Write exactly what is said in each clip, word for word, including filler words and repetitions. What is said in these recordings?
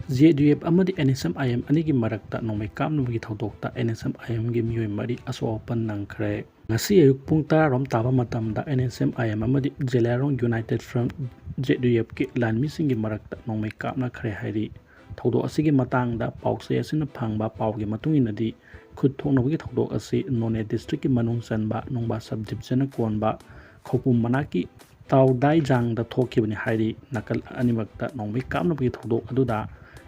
J U F ꯑꯃꯗꯤ N S M I M ꯑꯅꯤꯒꯤ ꯃꯔꯛꯇ ꯅꯣꯡꯃꯩ ꯀꯥꯞꯅꯕꯒꯤ ꯊꯧꯗꯣꯛꯇ ꯑꯦꯟ ꯑꯦꯁ ꯑꯦꯝ ꯑꯥꯏ ꯑꯦꯝꯒꯤ ꯃꯤꯑꯣꯏ ꯃꯔꯤ ꯑꯁꯣꯛ ꯑꯄꯟ ꯅꯪꯈ꯭ꯔꯦ꯫ ꯉꯁꯤ ꯑꯌꯨꯛ ꯄꯨꯡ ꯇꯔꯥꯔꯣꯝ ꯇꯥꯕ ꯃꯇꯝꯗ N S M I M ꯑꯃꯗꯤ ꯖꯦꯂꯥꯏꯔꯣꯡ ꯌꯨꯅꯥꯏꯇꯦꯠ ꯐ꯭ꯔꯟꯠ, ꯖꯦ ꯌꯨ ꯑꯦꯐꯀꯤ ꯂꯥꯟꯃꯤꯁꯤꯡꯒꯤ ꯃꯔꯛꯇ ꯅꯣꯡꯃꯩ ꯀꯥꯞꯅꯈ꯭ꯔꯦ ꯍꯥꯏꯔꯤ꯫ ꯊꯧꯗꯣꯛ ꯑꯁꯤꯒꯤ ꯃꯇꯥꯡꯗ ꯄꯥꯎꯆꯦ ꯑꯁꯤꯅ ꯐꯪꯕ ꯄꯥꯎꯒꯤ ꯃꯇꯨꯡ ꯏꯟꯅꯗꯤ, ꯈꯨꯠ ꯊꯣꯛꯅꯕꯒꯤ ꯊꯧꯗꯣꯛ ꯑꯁꯤ ꯅꯣꯅꯦ ꯗꯤꯁꯇ꯭ꯔꯤꯛꯀꯤ ꯃꯅꯨꯡ ꯆꯟꯕ ꯅꯨꯡꯕꯥ ꯁꯕ ꯗꯤꯕꯤꯖꯟꯅ ꯀꯣꯟꯕ ꯈꯧꯄꯨꯝ ꯃꯅꯥꯛꯀꯤ ꯇꯥꯎꯗꯥꯏꯖꯥꯡꯗ ꯊꯣꯛꯈꯤꯕꯅꯤ ꯍꯥꯏꯔꯤ꯫ ꯅꯥꯀꯜ ꯑꯅꯤꯃꯛꯇ ꯅꯣꯡꯃꯩ ꯀꯥꯞꯅꯕꯒꯤ ꯊꯧꯗꯣꯛ ꯑꯗꯨꯗ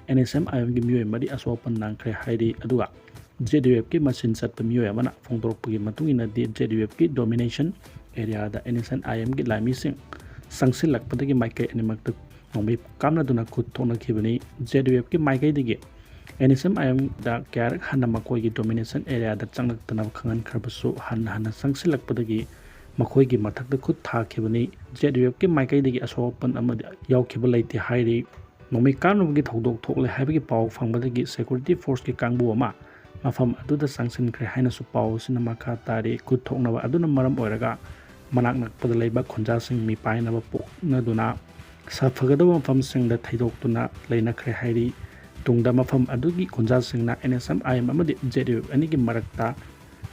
ꯑꯦꯟ ꯑꯦꯁ ꯑꯦꯝ ꯑꯥꯏ ꯑꯦꯝꯒꯤ ꯃꯤꯑꯣꯏ ꯃꯔꯤ ꯑꯁꯣꯛ ꯑꯄꯟ ꯅꯪꯈ꯭ꯔꯦ ꯍꯥꯏꯔꯤ꯫ ꯑꯗꯨꯒ ꯖꯦ ꯌꯨ ꯑꯦꯐꯀꯤ ꯃꯆꯤꯟ ꯆꯠꯄ ꯃꯤꯑꯣꯏ ꯑꯃꯅ ꯐꯣꯡꯗꯣꯔꯛꯄꯒꯤ ꯃꯇꯨꯡ ꯏꯟꯅꯗꯤ, ꯖꯦ ꯌꯨ ꯑꯦꯐꯀꯤ ꯗꯣꯃꯤꯅꯦꯁꯟ ꯑꯦꯔꯤꯌꯥꯗ ꯑꯦꯟ ꯑꯦꯁ ꯑꯦꯝ ꯑꯥꯏ ꯑꯦꯝꯒꯤ ꯂꯥꯟꯃꯤꯁꯤꯡ ꯆꯪꯁꯤꯜꯂꯛꯄꯗꯒꯤ ꯃꯥꯏꯀꯩ ꯑꯅꯤꯃꯛꯇ ꯅꯣꯡꯃꯩ ꯀꯥꯞꯅꯗꯨꯅ ꯈꯨꯠ ꯊꯣꯛꯅꯈꯤꯕꯅꯤ꯫ ꯖꯦ ꯌꯨ ꯑꯦꯐꯀꯤ ꯃꯥꯏꯀꯩꯗꯒꯤ ꯑꯦꯟ ꯑꯦꯁ ꯑꯦꯝ ꯑꯥꯏ ꯑꯦꯝꯗ ꯀꯌꯥꯔꯛ ꯍꯟꯅ ꯃꯈꯣꯏꯒꯤ ꯗꯣꯃꯤꯅꯦꯁꯟ ꯑꯦꯔꯤꯌꯥꯗ ꯆꯪꯂꯛꯇꯅꯕ ꯈꯪꯍꯟꯈ꯭ꯔꯕꯁꯨ, ꯍꯟꯅ ꯍꯟꯅ ꯆꯪꯁꯤꯜꯂꯛꯄꯗꯒꯤ ꯃꯈꯣꯏꯒꯤ ꯃꯊꯛꯇ ꯈꯨꯠ ꯊꯥꯈꯤꯕꯅꯤ꯫ ꯖꯦ ꯌꯨ ꯑꯦꯐꯀꯤ ꯃꯥꯏꯀꯩꯗꯒꯤ ꯑꯁꯣꯛ ꯑꯄꯟ ꯑꯃꯗꯤ ꯌꯥꯎꯈꯤꯕ ꯂꯩꯇꯦ ꯍꯥꯏꯔꯤ꯫ ꯅꯣꯡꯃꯩ ꯀꯥꯞꯅꯕꯒꯤ ꯊꯧꯗꯣꯛ ꯊꯣꯛꯂꯦ ꯍꯥꯏꯕꯒꯤ ꯄꯥꯎ ꯐꯪꯕꯗꯒꯤ ꯁꯦꯀ꯭ꯌꯨꯔꯤꯇꯤ ꯐꯣꯔꯁꯀꯤ ꯀꯥꯡꯕꯨ ꯑꯃ ꯃꯐꯝ ꯑꯗꯨꯗ ꯆꯪꯁꯤꯟꯈ꯭ꯔꯦ ꯍꯥꯏꯅꯁꯨ ꯄꯥꯎ ꯑꯁꯤꯅ ꯃꯈꯥ ꯇꯥꯔꯤ꯫ ꯈꯨꯠ ꯊꯣꯛꯅꯕ ꯑꯗꯨꯅ ꯃꯔꯝ ꯑꯣꯏꯔꯒ ꯃꯅꯥꯛ ꯅꯛꯄꯗ ꯂꯩꯕ ꯈꯨꯟꯖꯥꯁꯤꯡ ꯃꯤꯄꯥꯏꯅꯕ ꯄꯣꯛꯅꯗꯨꯅ ꯁꯥꯐꯒꯗꯕ ꯃꯐꯝꯁꯤꯡꯗ ꯊꯩꯗꯣꯛꯇꯨꯅ ꯂꯩꯅꯈ꯭ꯔꯦ ꯍꯥꯏꯔꯤ꯫ ꯇꯨꯡꯗ ꯃꯐꯝ ꯑꯗꯨꯒꯤ ꯈꯨꯟꯖꯥꯁꯤꯡꯅ N S M I M ꯑꯃꯗꯤ ꯖꯦ ꯌꯨ ꯑꯦꯐ ꯑꯅꯤꯒꯤ ꯃꯔꯛꯇ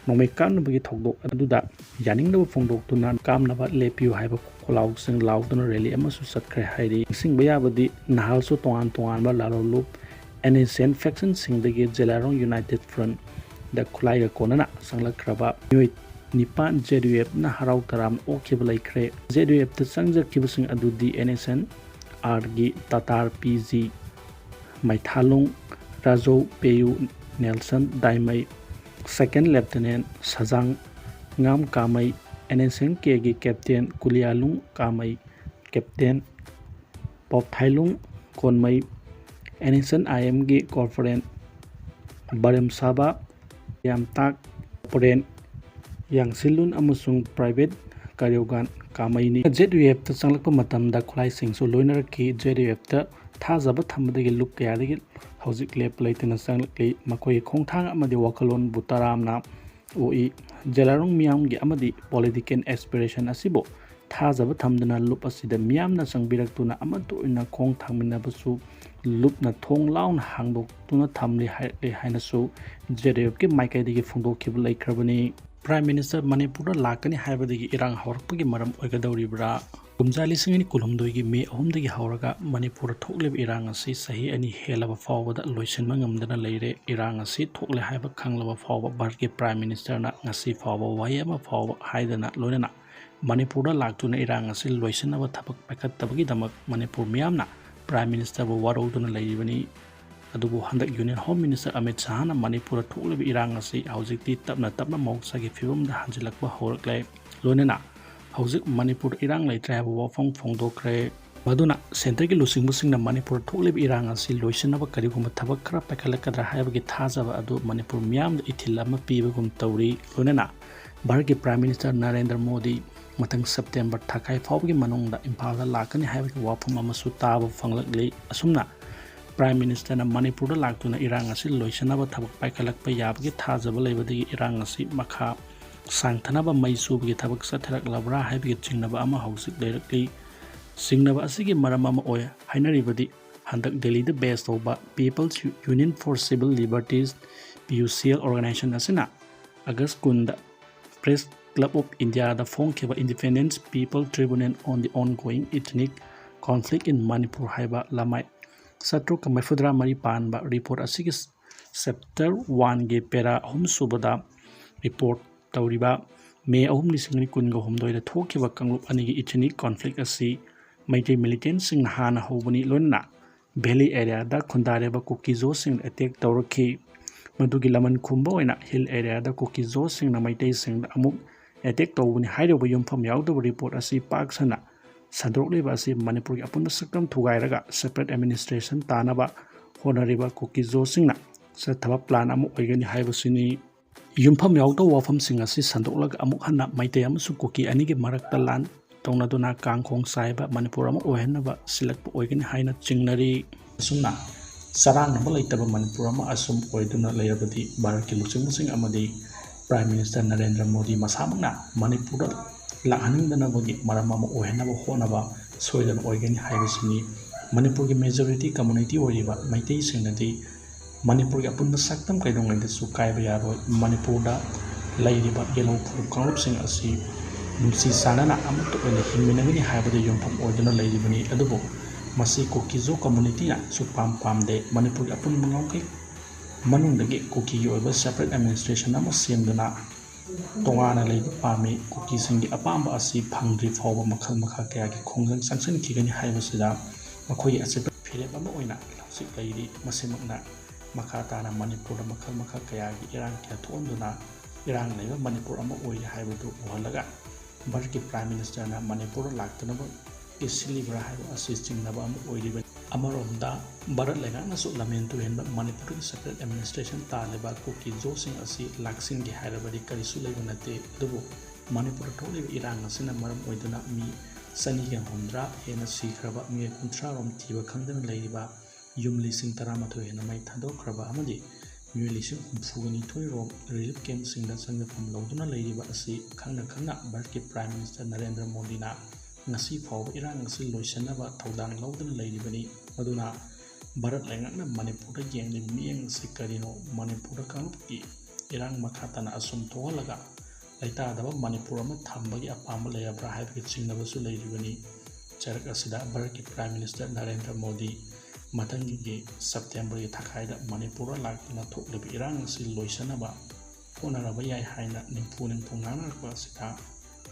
ꯅꯣꯡꯃꯩ ꯀꯥꯞꯅꯕꯒꯤ ꯊꯧꯗꯣꯛ ꯑꯗꯨꯗ ꯌꯥꯅꯤꯡꯗꯕ ꯐꯣꯡꯗꯣꯛꯇꯨꯅ ꯀꯥꯞꯅꯕ ꯂꯦꯞꯄꯤꯌꯨ ꯍꯥꯏꯕ ꯈꯣꯜꯂꯥꯎꯁꯤꯡ ꯂꯥꯎꯗꯨꯅ ꯔꯦꯂꯤ ꯑꯃꯁꯨ ꯆꯠꯈ꯭ꯔꯦ ꯍꯥꯏꯔꯤ꯫ ꯅꯤꯡꯁꯤꯡꯕ ꯌꯥꯕꯗꯤ, ꯅꯍꯥꯜꯁꯨ ꯇꯣꯉꯥꯟ ꯇꯣꯉꯥꯟꯕ ꯂꯥꯂꯣꯡꯂꯨꯞ ꯑꯦꯟ ꯑꯦꯁ ꯑꯦꯟ ꯐꯦꯛꯁꯟꯁꯤꯡꯗꯒꯤ ꯖꯦꯂꯥꯏꯔꯣꯡ ꯌꯨꯅꯥꯏꯇꯦꯠ ꯐ꯭ꯔꯟꯠꯗ ꯈꯨꯠꯂꯥꯏꯒ ꯀꯣꯟꯅꯅ ꯆꯪꯂꯛꯈ꯭ꯔꯕ ꯃꯤꯑꯣꯏ ꯅꯤꯄꯥꯟ ꯖꯦ ꯌꯨ ꯑꯦꯐꯅ ꯍꯔꯥꯎ ꯇꯔꯥꯝꯅ ꯑꯣꯛꯈꯤꯕ ꯂꯩꯈ꯭ꯔꯦ꯫ ꯖꯦ ꯌꯨ ꯑꯦꯐꯇ ꯆꯪꯖꯈꯤꯕꯁꯤꯡ ꯑꯗꯨꯗꯤ ꯑꯦꯟ ꯑꯦꯁ ꯑꯦꯟ ꯑꯥꯔꯒꯤ ꯇꯇꯥꯔ ꯄꯤ ꯖꯤ ꯃꯩꯊꯥꯂꯨꯡ, ꯔꯥꯖꯧ ꯄꯦꯌꯨ, ꯅꯦꯜꯁꯟ ꯗꯥꯏꯃꯩ, ꯁꯦꯀꯦꯟ ꯂꯦꯐꯇꯤꯅꯦꯟ ꯁꯖꯥꯡ ꯉꯥꯝ ꯀꯥꯃꯩ, ꯑꯦꯟ ꯑꯦꯁ ꯑꯦꯟ ꯀꯦꯒꯤ ꯀꯦꯞꯇꯦꯟ ꯀꯨꯂꯤꯌꯥꯂꯨꯡ ꯀꯥꯃꯩ, ꯀꯦꯞꯇꯦꯟ ꯄꯣꯞꯊꯥꯏꯂꯨꯡ ꯀꯣꯟꯃꯩ, ꯑꯦꯟ ꯑꯦꯁ ꯑꯦꯟ ꯑꯥꯏ ꯑꯦꯝꯒꯤ ꯀꯣꯔꯄꯣꯔꯦꯟ ꯕꯔꯦꯝꯁꯥꯕꯥ ꯌꯥꯝꯇꯥꯛ, ꯀꯣꯔꯄꯣꯔꯦꯟ ꯌꯥꯡꯁꯤꯂꯨꯟ ꯑꯃꯁꯨꯡ ꯄ꯭ꯔꯥꯏꯚꯦꯠ ꯀꯥꯔꯤꯌꯣꯒꯥꯟ ꯀꯥꯃꯩꯅꯤ꯫ ꯖꯦ ꯌꯨ ꯑꯦꯐꯇ ꯆꯪꯂꯛꯄ ꯃꯇꯝꯗ ꯈꯨꯠꯂꯥꯏꯁꯤꯡꯁꯨ ꯂꯣꯏꯅꯔꯛꯈꯤ꯫ ꯖꯦ ꯌꯨ ꯑꯦꯐꯇ ꯊꯥꯖꯕ ꯊꯝꯕꯗꯒꯤ ꯂꯨꯞ ꯀꯌꯥꯗꯒꯤ ꯍꯧꯖꯤꯛ ꯂꯦꯞꯄ ꯂꯩꯇꯅ ꯆꯪꯂꯛꯂꯤ꯫ ꯃꯈꯣꯏꯒꯤ ꯈꯣꯡꯊꯥꯡ ꯑꯃꯗꯤ ꯋꯥꯈꯜꯂꯣꯟꯕꯨ ꯇꯔꯥꯝꯅ ꯑꯣꯛꯏ꯫ ꯖꯦꯂꯥꯔꯣꯡ ꯃꯤꯌꯥꯝꯒꯤ ꯑꯃꯗꯤ ꯄꯣꯂꯤꯇꯤꯀꯦꯜ ꯑꯦꯁꯄꯤꯔꯦꯁꯟ ꯑꯁꯤꯕꯨ ꯊꯥꯖꯕ ꯊꯝꯗꯨꯅ ꯂꯨꯞ ꯑꯁꯤꯗ ꯃꯤꯌꯥꯝꯅ ꯆꯪꯕꯤꯔꯛꯇꯨꯅ ꯑꯃꯠꯇ ꯑꯣꯏꯅ ꯈꯣꯡ ꯊꯥꯡꯃꯤꯟꯅꯕꯁꯨ ꯂꯨꯞꯅ ꯊꯣꯡ ꯂꯥꯎꯅ ꯍꯥꯡꯗꯣꯛꯇꯨꯅ ꯊꯝꯂꯤ ꯍꯥꯏꯔꯛꯂꯤ ꯍꯥꯏꯅꯁꯨ ꯖꯦ ꯗꯤ ꯌꯨꯒꯤ ꯃꯥꯏꯀꯩꯗꯒꯤ ꯐꯣꯡꯗꯣꯛꯈꯤꯕ ꯂꯩꯈ꯭ꯔꯕꯅꯤ꯫ Prime Minister ꯃꯅꯤꯄꯨꯔꯗ ꯂꯥꯛꯀꯅꯤ ꯍꯥꯏꯕꯗꯒꯤ ꯏꯔꯥꯡ ꯍꯧꯔꯛꯄꯒꯤ ꯃꯔꯝ ꯑꯣꯏꯒꯗꯧꯔꯤꯕ꯭ꯔꯥ? ꯀꯨꯝꯖꯥ ꯂꯤꯁꯤꯡ ꯑꯅꯤ ꯀꯨꯟꯍꯨꯝꯗꯣꯏꯒꯤ ꯃꯦ ꯑꯍꯨꯝꯗꯒꯤ ꯍꯧꯔꯒ ꯃꯅꯤꯄꯨꯔꯗ ꯊꯣꯛꯂꯤꯕ ꯏꯔꯥꯡ ꯑꯁꯤ ꯆꯍꯤ ꯑꯅꯤ ꯍꯦꯜꯂꯕ ꯐꯥꯎꯕꯗ ꯂꯣꯏꯁꯤꯟꯕ ꯉꯝꯗꯅ ꯂꯩꯔꯦ꯫ ꯏꯔꯥꯡ ꯑꯁꯤ ꯊꯣꯛꯂꯦ ꯍꯥꯏꯕ ꯈꯪꯂꯕ ꯐꯥꯎꯕ ꯚꯥꯔꯠꯀꯤ Prime Ministerꯅ ꯉꯁꯤ ꯐꯥꯎꯕ ꯋꯥꯍꯩ ꯑꯃ ꯐꯥꯎꯕ ꯍꯥꯏꯗꯅ, ꯂꯣꯏꯅꯅ ꯃꯅꯤꯄꯨꯔꯗ ꯂꯥꯛꯇꯨꯅ ꯏꯔꯥꯡ ꯑꯁꯤ ꯂꯣꯏꯁꯤꯟꯅꯕ ꯊꯕꯛ ꯄꯥꯏꯈꯠꯇꯕꯒꯤꯗꯃꯛ ꯃꯅꯤꯄꯨꯔ ꯃꯤꯌꯥꯝꯅ Prime Ministerꯕꯨ ꯋꯥꯔꯧꯗꯨꯅ ꯂꯩꯔꯤꯕꯅꯤ꯫ ꯑꯗꯨꯕꯨ ꯍꯟꯗꯛ Union Home Minister ꯑꯃꯤꯠ ꯁꯍꯥꯅ ꯃꯅꯤꯄꯨꯔꯗ ꯊꯣꯛꯂꯤꯕ ꯏꯔꯥꯡ ꯑꯁꯤ ꯍꯧꯖꯤꯛꯇꯤ ꯇꯞꯅ ꯇꯞꯅ ꯃꯍꯧꯁꯥꯒꯤ ꯐꯤꯕꯝꯗ ꯍꯟꯖꯤꯜꯂꯛꯄ ꯍꯧꯔꯛꯂꯦ꯫ ꯂꯣꯏꯅꯅ ꯍꯧꯖꯤꯛ ꯃꯅꯤꯄꯨꯔꯗ ꯏꯔꯥꯡ ꯂꯩꯇ꯭ꯔꯦ ꯍꯥꯏꯕ ꯋꯥꯐꯝ ꯐꯣꯡꯗꯣꯛꯈ꯭ꯔꯦ꯫ ꯃꯗꯨꯅ centreꯒꯤ ꯂꯨꯆꯤꯡꯕꯁꯤꯡꯅ ꯃꯅꯤꯄꯨꯔꯗ ꯊꯣꯛꯂꯤꯕ ꯏꯔꯥꯡ ꯑꯁꯤ ꯂꯣꯏꯁꯤꯟꯅꯕ ꯀꯔꯤꯒꯨꯝꯕ ꯊꯕꯛ ꯈꯔ ꯄꯥꯏꯈꯠꯂꯛꯀꯗ꯭ꯔꯥ ꯍꯥꯏꯕꯒꯤ ꯊꯥꯖꯕ ꯑꯗꯨ ꯃꯅꯤꯄꯨꯔ ꯃꯤꯌꯥꯝꯗ ꯏꯊꯤꯜ ꯑꯃ ꯄꯤꯕꯒꯨꯝ ꯇꯧꯔꯤ꯫ ꯂꯣꯏꯅꯅ ꯚꯥꯔꯠꯀꯤ Prime Minister ꯅꯔꯦꯟꯗ꯭ꯔ ꯃꯣꯗꯤ ꯃꯊꯪ September ꯊꯥꯈꯥꯏ ꯐꯥꯎꯕꯒꯤ ꯃꯅꯨꯡꯗ ꯏꯝꯐꯥꯜꯗ ꯂꯥꯛꯀꯅꯤ ꯍꯥꯏꯕꯒꯤ ꯋꯥꯐꯝ ꯑꯃꯁꯨ ꯇꯥꯕ ꯐꯪꯂꯛꯂꯤ꯫ ꯑꯁꯨꯝꯅ Prime Ministerꯅ ꯃꯅꯤꯄꯨꯔꯗ ꯂꯥꯛꯇꯨꯅ ꯏꯔꯥꯡ ꯑꯁꯤ ꯂꯣꯏꯁꯤꯟꯅꯕ ꯊꯕꯛ ꯄꯥꯏꯈꯠꯂꯛꯄ ꯌꯥꯕꯒꯤ ꯊꯥꯖꯕ ꯂꯩꯕꯗꯒꯤ ꯏꯔꯥꯡ ꯑꯁꯤ ꯃꯈꯥ ꯁꯥꯡꯊꯅꯕ ꯃꯩ ꯆꯨꯕꯒꯤ ꯊꯕꯛ ꯆꯠꯊꯔꯛꯂꯕ꯭ꯔꯥ ꯍꯥꯏꯕꯒꯤ ꯆꯤꯡꯅꯕ ꯑꯃ ꯍꯧꯖꯤꯛ ꯂꯩꯔꯛꯂꯤ꯫ ꯆꯤꯡꯅꯕ ꯑꯁꯤꯒꯤ ꯃꯔꯝ ꯑꯃ ꯑꯣꯏ ꯍꯥꯏꯅꯔꯤꯕꯗꯤ ꯍꯟꯗꯛ ꯗꯦꯜꯂꯤꯗ base ꯇꯧꯕ People's Union for Civil Liberties, P U C L organization ꯑꯁꯤꯅ August ꯀꯨꯟꯗ Press Club of Indiaꯗ ꯐꯣꯡꯈꯤꯕ Independent People Tribunal on the Ongoing Ethnic Conflict in Manipur ꯍꯥꯏꯕ ꯂꯃꯥꯏ ꯆꯥꯇ꯭ꯔꯨꯛꯀ ꯃꯔꯤꯐꯨꯇꯔꯥ ꯃꯔꯤ ꯄꯥꯟꯕ report ꯑꯁꯤꯒꯤ chapter oneꯒꯤ para ꯑꯍꯨꯝ ꯁꯨꯕꯗ report ꯇꯧꯔꯤꯕ ꯃꯦ ꯑꯍꯨꯝ ꯂꯤꯁꯤꯡ ꯑꯅꯤ ꯀꯨꯟꯒ ꯍꯨꯝꯗꯣꯏꯗ ꯊꯣꯛꯈꯤꯕ ꯀꯥꯡꯂꯨꯞ ꯑꯅꯤꯒꯤ ethnic conflict ꯑꯁꯤ ꯃꯩꯇꯩ militantꯁꯤꯡꯅ ꯍꯥꯟꯅ ꯍꯧꯕꯅꯤ꯫ ꯂꯣꯏꯅꯅ valley areaꯗ ꯈꯨꯟꯗꯥꯔꯤꯕ ꯀꯨꯀꯤꯖꯣꯁꯤꯡꯗ attack ꯇꯧꯔꯛꯈꯤ꯫ ꯃꯗꯨꯒꯤ ꯂꯃꯟ ꯈꯨꯝꯕ ꯑꯣꯏꯅ hill areaꯗ ꯀꯨꯀꯤꯖꯣꯁꯤꯡꯅ ꯃꯩꯇꯩꯁꯤꯡꯗ ꯑꯃꯨꯛ attack ꯇꯧꯕꯅꯤ ꯍꯥꯏꯔꯤꯕ ꯌꯨꯝꯐꯝ ꯌꯥꯎꯗꯕ report ꯑꯁꯤ ꯄꯥꯛ ꯁꯟꯅ ꯁꯟꯗꯣꯛꯂꯤꯕ ꯑꯁꯤ ꯃꯅꯤꯄꯨꯔꯒꯤ ꯑꯄꯨꯟꯕ ꯁꯛꯇꯝ ꯊꯨꯒꯥꯏꯔꯒ separate administration ꯇꯥꯅꯕ ꯍꯣꯠꯅꯔꯤꯕ ꯀꯨꯀꯤꯖꯣꯁꯤꯡꯅ ꯆꯠꯊꯕ plan ꯑꯃ ꯑꯣꯏꯒꯅꯤ ꯍꯥꯏꯕꯁꯤꯅꯤ꯫ ꯌꯨꯝꯐꯝ ꯌꯥꯎꯗꯕ ꯋꯥꯐꯝꯁꯤꯡ ꯑꯁꯤ ꯁꯟꯗꯣꯛꯂꯒ ꯑꯃꯨꯛ ꯍꯟꯅ ꯃꯩꯇꯩ ꯑꯃꯁꯨꯡ ꯀꯨꯀꯤ ꯑꯅꯤꯒꯤ ꯃꯔꯛꯇ ꯂꯥꯟ ꯇꯧꯅꯗꯨꯅ ꯀꯥꯡꯈꯣꯡ ꯆꯥꯏꯕ ꯃꯅꯤꯄꯨꯔ ꯑꯃ ꯑꯣꯏꯍꯟꯅꯕ ꯁꯤꯜꯂꯛꯄ ꯑꯣꯏꯒꯅꯤ ꯍꯥꯏꯅ ꯆꯤꯡꯅꯔꯤ꯫ ꯑꯁꯨꯝꯅ ꯆꯔꯥꯡꯅꯕ ꯂꯩꯇꯕ ꯃꯅꯤꯄꯨꯔ ꯑꯃ ꯑꯁꯨꯝ ꯑꯣꯏꯗꯨꯅ ꯂꯩꯔꯕꯗꯤ ꯚꯥꯔꯠꯀꯤ ꯂꯨꯆꯤꯡꯕꯁꯤꯡ ꯑꯃꯗꯤ Prime Minister ꯅꯔꯦꯟꯗ꯭ꯔ ꯃꯣꯗꯤ ꯃꯁꯥꯃꯛꯅ ꯃꯅꯤꯄꯨꯔꯗ ꯂꯥꯛꯍꯟꯅꯤꯡꯗꯅꯕꯒꯤ ꯃꯔꯝ ꯑꯃ ꯑꯣꯏꯍꯟꯅꯕ ꯍꯣꯠꯅꯕ ꯁꯣꯏꯗꯅ ꯑꯣꯏꯒꯅꯤ ꯍꯥꯏꯕꯁꯤꯅꯤ꯫ ꯃꯅꯤꯄꯨꯔꯒꯤ majority community ꯑꯣꯏꯔꯤꯕ ꯃꯩꯇꯩꯁꯤꯡꯅꯗꯤ ꯃꯅꯤꯄꯨꯔꯒꯤ ꯑꯄꯨꯟꯕ ꯁꯛꯇꯝ ꯀꯩꯗꯧꯉꯩꯗꯁꯨ ꯀꯥꯏꯕ ꯌꯥꯔꯣꯏ꯫ ꯃꯅꯤꯄꯨꯔꯗ ꯂꯩꯔꯤꯕ ꯌꯦꯜꯍꯧ ꯐꯨꯔꯨꯞ ꯀꯥꯡꯂꯨꯞꯁꯤꯡ ꯑꯁꯤ ꯅꯨꯡꯁꯤ ꯆꯥꯟꯅꯅ ꯑꯃꯠꯇ ꯑꯣꯏꯅ ꯍꯤꯡꯃꯤꯟꯅꯒꯅꯤ ꯍꯥꯏꯕꯗ ꯌꯨꯝꯐꯝ ꯑꯣꯏꯗꯨꯅ ꯂꯩꯔꯤꯕꯅꯤ꯫ ꯑꯗꯨꯕꯨ ꯃꯁꯤ ꯀꯨꯀꯤ ꯖꯣ community ꯅ ꯁꯨꯛꯄꯥꯝ ꯄꯥꯝꯗꯦ꯫ ꯃꯅꯤꯄꯨꯔꯒꯤ ꯑꯄꯨꯟꯕ ꯉꯝꯈꯩ ꯃꯅꯨꯡꯗꯒꯤ ꯀꯨꯀꯤꯒꯤ ꯑꯣꯏꯕ separate administration ꯑꯃ ꯁꯦꯝꯗꯨꯅ ꯇꯣꯉꯥꯟꯅ ꯂꯩꯕ ꯄꯥꯝꯃꯤ꯫ ꯀꯨꯀꯤꯁꯤꯡꯒꯤ ꯑꯄꯥꯝꯕ ꯑꯁꯤ ꯐꯪꯗ꯭ꯔꯤ ꯐꯥꯎꯕ ꯃꯈꯜ ꯃꯈꯥ ꯀꯌꯥꯒꯤ ꯈꯣꯡꯖꯪ ꯆꯪꯁꯤꯟꯈꯤꯒꯅꯤ ꯍꯥꯏꯕꯁꯤꯗ ꯃꯈꯣꯏꯒꯤ ꯑꯆꯦꯠꯄ ꯐꯤꯔꯦꯞ ꯑꯃ ꯑꯣꯏꯅ ꯍꯧꯖꯤꯛ ꯂꯩꯔꯤ꯫ ꯃꯁꯤꯃꯛꯅ ꯃꯈꯥ ꯇꯥꯅ ꯃꯅꯤꯄꯨꯔꯗ ꯃꯈꯜ ꯃꯈꯥ ꯀꯌꯥꯒꯤ ꯏꯔꯥꯡ ꯀꯌꯥ ꯊꯣꯛꯍꯟꯗꯨꯅ ꯏꯔꯥꯡ ꯂꯩꯕ ꯃꯅꯤꯄꯨꯔ ꯑꯃ ꯑꯣꯏꯔꯤ ꯍꯥꯏꯕꯗꯨ ꯎꯍꯜꯂꯒ ꯚꯥꯔꯠꯀꯤ Prime Minister ꯅ ꯃꯅꯤꯄꯨꯔꯗ ꯂꯥꯛꯇꯅꯕ ꯁꯤꯜꯂꯤꯕ꯭ꯔꯥ ꯍꯥꯏꯕ ꯑꯁꯤ ꯆꯤꯡꯅꯕ ꯑꯃ ꯑꯣꯏꯔꯤꯕꯅꯤ꯫ ꯑꯃꯔꯣꯝꯗ ꯚꯥꯔꯠ ꯂꯩꯉꯥꯛꯅꯁꯨ ꯂꯝꯍꯦꯟ ꯇꯨꯍꯦꯟꯕ ꯃꯅꯤꯄꯨꯔꯒꯤ separate administration ꯇꯥꯜꯂꯤꯕ ꯀꯨꯀꯤ ꯖꯣꯁꯤꯡ ꯑꯁꯤ ꯂꯥꯛꯁꯤꯟꯒꯦ ꯍꯥꯏꯔꯕꯗꯤ ꯀꯔꯤꯁꯨ ꯂꯩꯕ ꯅꯠꯇꯦ꯫ ꯑꯗꯨꯕꯨ ꯃꯅꯤꯄꯨꯔꯗ ꯊꯣꯛꯂꯤꯕ ꯏꯔꯥꯡ ꯑꯁꯤꯅ ꯃꯔꯝ ꯑꯣꯏꯗꯨꯅ ꯃꯤ ꯆꯅꯤꯒ ꯍꯨꯝꯗ꯭ꯔꯥ ꯍꯦꯟꯅ ꯁꯤꯈ꯭ꯔꯕ, ꯃꯤꯑꯣꯏ ꯀꯨꯟꯊ꯭ꯔꯥ ꯔꯣꯝ ꯊꯤꯕ ꯈꯪꯗꯅ ꯂꯩꯔꯤꯕ, ꯌꯨꯝ ꯂꯤꯁꯤꯡ ꯇꯔꯥꯃꯥꯊꯣꯏ ꯍꯦꯟꯅ ꯃꯩ ꯊꯥꯗꯣꯛꯈ꯭ꯔꯕ ꯑꯃꯗꯤ ꯃꯤꯑꯣꯏ ꯂꯤꯁꯤꯡ ꯍꯨꯝꯐꯨꯒ ꯅꯤꯊꯣꯏ ꯔꯣꯝ relief camp ꯁꯤꯡꯗ ꯆꯪꯖꯐꯝ ꯂꯧꯗꯨꯅ ꯂꯩꯔꯤꯕ ꯑꯁꯤ ꯈꯪꯅ ꯈꯪꯅ ꯚꯥꯔꯠꯀꯤ Prime Minister ꯅꯔꯦꯟꯗ꯭ꯔ ꯃꯣꯗꯤꯅ ꯉꯁꯤ ꯐꯥꯎꯕ ꯏꯔꯥꯡ ꯑꯁꯤ ꯂꯣꯏꯁꯤꯟꯅꯕ ꯊꯧꯗꯥꯡ ꯂꯧꯗꯨꯅ ꯂꯩꯔꯤꯕꯅꯤ꯫ ꯑꯗꯨꯅ ꯚꯥꯔꯠ ꯂꯩꯉꯥꯛꯅ ꯃꯅꯤꯄꯨꯔꯗ ꯌꯦꯡꯂꯤꯕ ꯃꯤꯠꯌꯦꯡ ꯑꯁꯤ ꯀꯔꯤꯅꯣ? ꯃꯅꯤꯄꯨꯔꯗ ꯀꯥꯡꯂꯨꯞꯀꯤ ꯏꯔꯥꯡ ꯃꯈꯥ ꯇꯥꯅ ꯑꯁꯨꯝ ꯊꯣꯛꯍꯜꯂꯒ ꯂꯩꯇꯥꯗꯕ ꯃꯅꯤꯄꯨꯔ ꯑꯃ ꯊꯝꯕꯒꯤ ꯑꯄꯥꯝꯕ ꯂꯩꯔꯕ꯭ꯔꯥ ꯍꯥꯏꯕꯒꯤ ꯆꯤꯡꯅꯕꯁꯨ ꯂꯩꯔꯤꯕꯅꯤ꯫ ꯆꯔꯛ ꯑꯁꯤꯗ ꯚꯥꯔꯠꯀꯤ Prime Minister ꯅꯔꯦꯟꯗ꯭ꯔ ꯃꯣꯗꯤ ꯃꯊꯪꯒꯤ September ꯒꯤ ꯊꯥꯈꯥꯏꯗ ꯃꯅꯤꯄꯨꯔꯗ ꯂꯥꯛꯇꯨꯅ ꯊꯣꯛꯂꯤꯕ ꯏꯔꯥꯡ ꯑꯁꯤ ꯂꯣꯏꯁꯤꯟꯅꯕ ꯍꯣꯠꯅꯔꯕ ꯌꯥꯏ ꯍꯥꯏꯅ ꯅꯤꯝꯐꯨ ꯅꯤꯝꯐꯨ ꯉꯥꯡꯅꯔꯛꯄ ꯑꯁꯤꯗ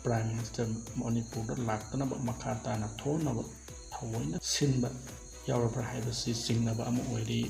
Prime Minister ꯃꯅꯤꯄꯨꯔꯗ ꯂꯥꯛꯇꯅꯕ ꯃꯈꯥ ꯇꯥꯅ ꯊꯣꯛꯅꯕ ꯊꯑꯣꯏꯅ ꯁꯤꯟꯕ ꯌꯥꯎꯔꯕ꯭ꯔꯥ ꯍꯥꯏꯕꯁꯤ ꯆꯤꯡꯅꯕ ꯑꯃ ꯑꯣꯏꯔꯤ꯫